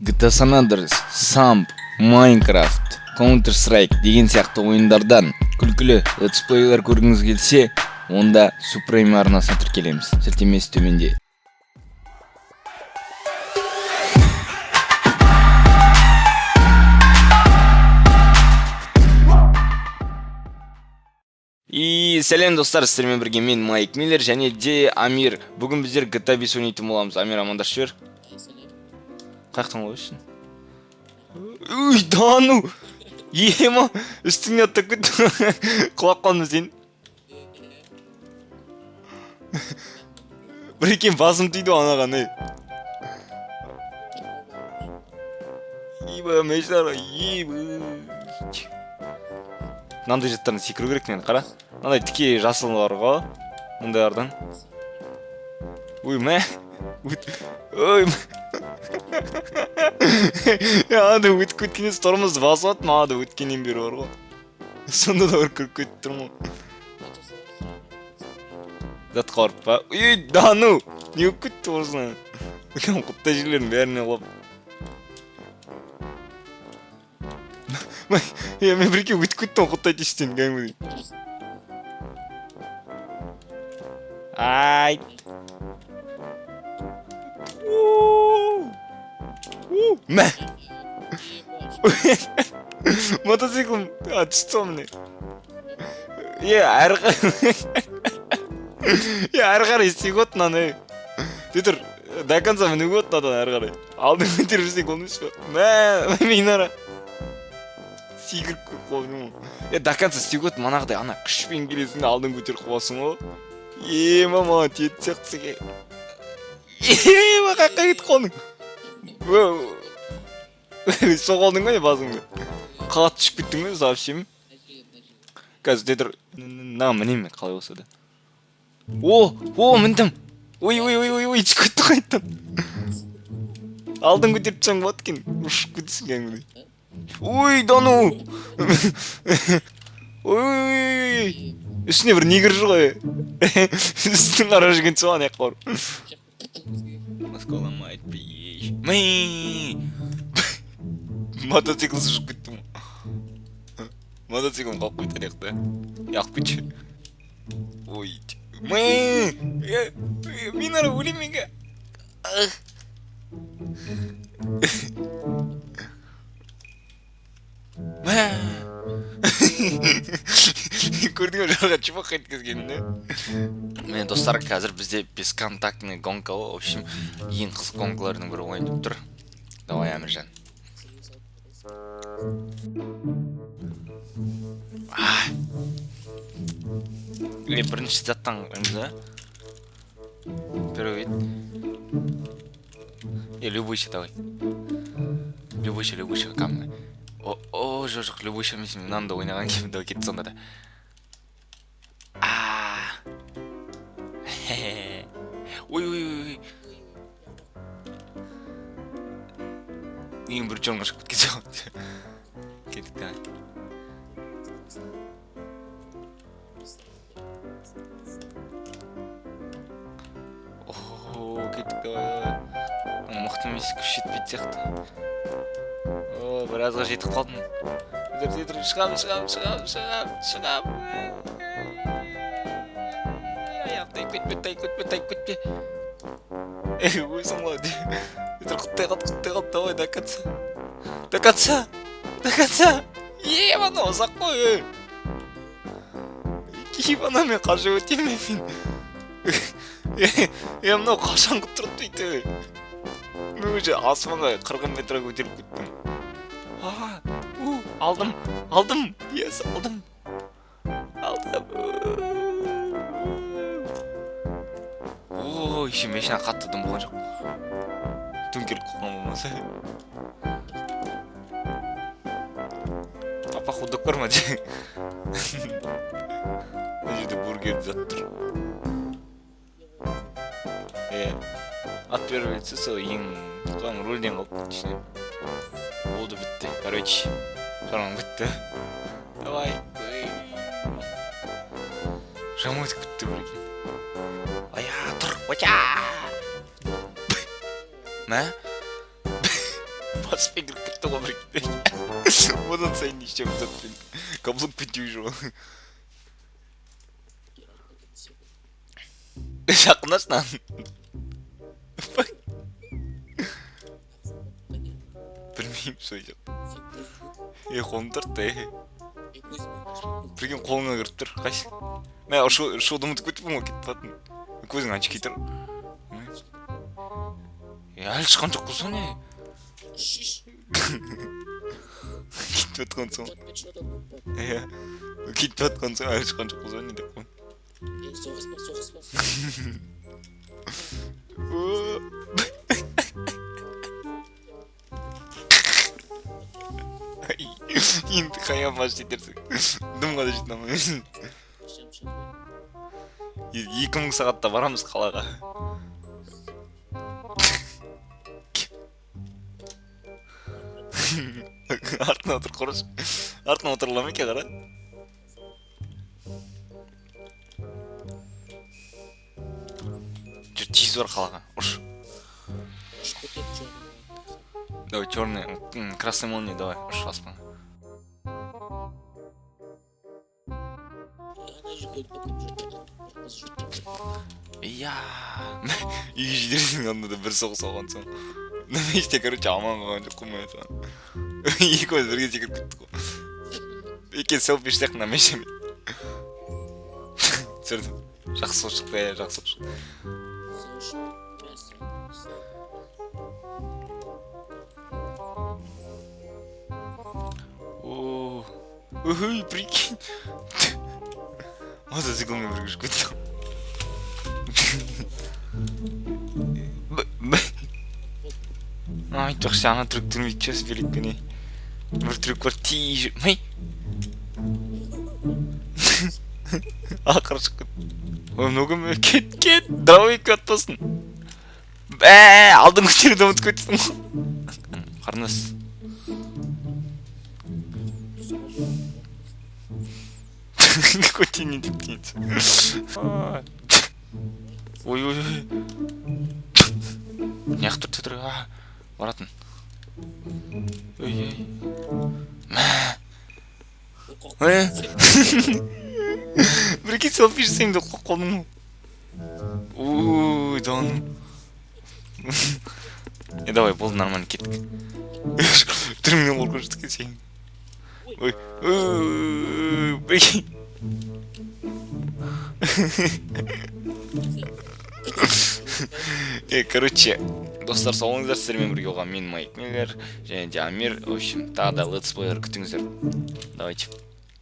GTA San Andreas, SAMP, Minecraft, Counter Strike деген сияқты ойындардан күлкілі летсплейлер көргіңіз келсе, онда Supreme арнасына тіркелеміз. Сілтемесі төменде. И сәлем, достар, сіздермен бірге мен, Майк Миллер, және де Амир. Бүгін біздер GTA 5 ойнайтын боламыз. Амир, амандасып жібер. Қаяқтан қойсың? Уй, да ну! Ема, үстіңе аттап кетті. Құлап қалдым сен. Бір басым тиді анаған, ей. Еба, мешар, еба. Мынандай жаттардан секіру керек мен, қара. Мынандай тіке жасыл бар ғой. Мындайлардан. Ой, мә. Ой, ана өтіп кеткеннен тормозды басып аттым, ана өткеннен бері бар ғой. Сонда да бір кіріп кетіп тұрмын ғой. Затқа барып па? Ой, да ну! Не болып кетті осыны? Құттай жерлердің бәріне құлап. Е, мен бір өтіп кеттім құттай тештен кәдімгідей. Ай. Мә. Мотоциклім түсті ғой міне. Е, әрі е, әрі қарай істеуге болады мынаны. Тұр, до конца мінуге болады мынадан әрі қарай. Алдын көтеріп жүрсең болмайсыз ба? Мә, Минара. Секіріп қойдым ғой. Е, до конца істеуге болады манағыдай, ана күшпен келесің де алдын көтеріп қуасың ғой. Е, мама, тиетін сияқты. Е, қаяққа кетіп қалдың? Соғылдың ба не басыңды? Қатты түсіп кеттің бе совсем? Қазір дедір, мына мінемін мен қалай болса да. О, о, міндім. Ой, ой, ой, ой, ой, түсіп кетті қайтадан. Алдын көтеріп тұрсаң болады екен, ұшып кетесің кәдімгідей. Ой, да ну! Ой, ой, ой, үстіне бір негр жүр ғой. Үстін қарап жүрген соған аяққа барып. Москва ломает. Мотоциклсіз ұшып кеттім. Мотоциклім қалып қойды ана жақта. Алып кетші. Ой, мэ! Мен ара өлемін мен. Мә! Көрдің бе жарға чупақ еткізгенін, Міне, достар, қазір бізде бесконтактный гонка ғой. В общем, ең қызық гонкалардың бірі ойын деп тұр. Давай, Әміржан. Е, бірінші заттан да? Первый вид. Е, любойша, давай. Любойша, любойша, кәдімгі. О, о, жоқ, жоқ, любойша емес, мен мынаны да ойнаған келмей, давай кетті сонда да. А. Ой, ой, ой. Ең бірінші орынға шығып кеткен сияқты. Кеттік, давай. О, кеттік, давай, давай. Мықты емес, күш жетпейтін сияқты. О, біразға жетіп қалдым. Тұр, шығам, шығам, шығам, шығам, шығам. Аяқ тайып кетпе, тайып кетпе, тайып кетпе. Эй, өзің ғой. Тұр, құттай қалды, құттай қалды, давай, до конца. До конца, до конца. Е, ана ұзақ қой, ей. Киіп ана мен қашып өтемін мен. Е, мынау қашан құтырды дейді. Мен уже аспанға 40 метрге көтеріліп кеттім. А, у, алдым, алдым, ес, алдым. Алдым. О, еще машина қатты дым болған жоқ. Төңкеріліп қалған болмаса. Папа, хот-дог бар ма? Мына жерде бургер зат тұр. Е, от первого лица сол ең құлағым рөлден қалып кетті ішіне. Болды, бітті. Короче, шаруаң бітті. Давай. Жам өтіп кетті прикинь. Ая, тұр. Отя! Мә? Баспен кіріп кетті ғой, прикинь. Одан сайын не істеп жатыр? Каблукпен теуіп жүр ғой. Жақындашы мынаны. Білмеймін, сол жоқ. Е, қолым тартты, е. Прикинь, қолыңа кіріп тұр. Қайсы? Мә, ұшуды ұмытып кетіппін ғой, кетіп баттым. Көзің очки тұр. Е, әлі шыққан жоқ қой, не? Кетіп жатқан соң. Иә. Кетіп жатқан соң әлі шыққан жоқ қой, не деп қой. Соғыспа, соғыспа. Енді қаян бас жетерсің? Дымға да жете алмаймын. 2000 сағатта барамыз қалаға. Артына отыр, құрыш. Артына отырыла ма екен, қара. Жүр, тез бар қалаға. Ұш. Давай, черный, красный молния, давай, ұш аспанға. Иә. Үйге жетерсің анда да бір соғыс алған соң. На месте, короче, аман қалған жоқ қой, мен айтамын. Екеуміз бірге секіріп кеттік қой. Екеуі селфи жасайық на месте. Түсірдім. Жақсы болып шықты, иә, жақсы болып шықты. О, ой, прикинь. Мотоциклмен бірге жүріп кеттік. Айтпақшы, ана трюк тұрмайды ше, великпен, ей. Бір трюк бар, тез жүр. Мей. Ақыры шығып кетті. Ой, мынау кім? Кет, кет, дровик атпасын. Бә, алдыңғы жерді ұмытып кеттім ғой. Қарындас. Көтенін деп дейін. Ой, ой, ой. Неғып тұр, тұр, а, баратын. Ой, ой. Мә. Ой. Прикинь, селфи жасаймын деп қорқып қалдым ғой. Ой, да ну. Е, давай, болды, нормально, кеттік. Түріңнен қорқынышты екен сенің. Ой, ой, прикинь. Е, короче, достар, сау болыңыздар, сіздермен бірге болған мен, Майк Миллер, және де Амир. В общем, тағы да летсплейлер күтіңіздер. Давайте.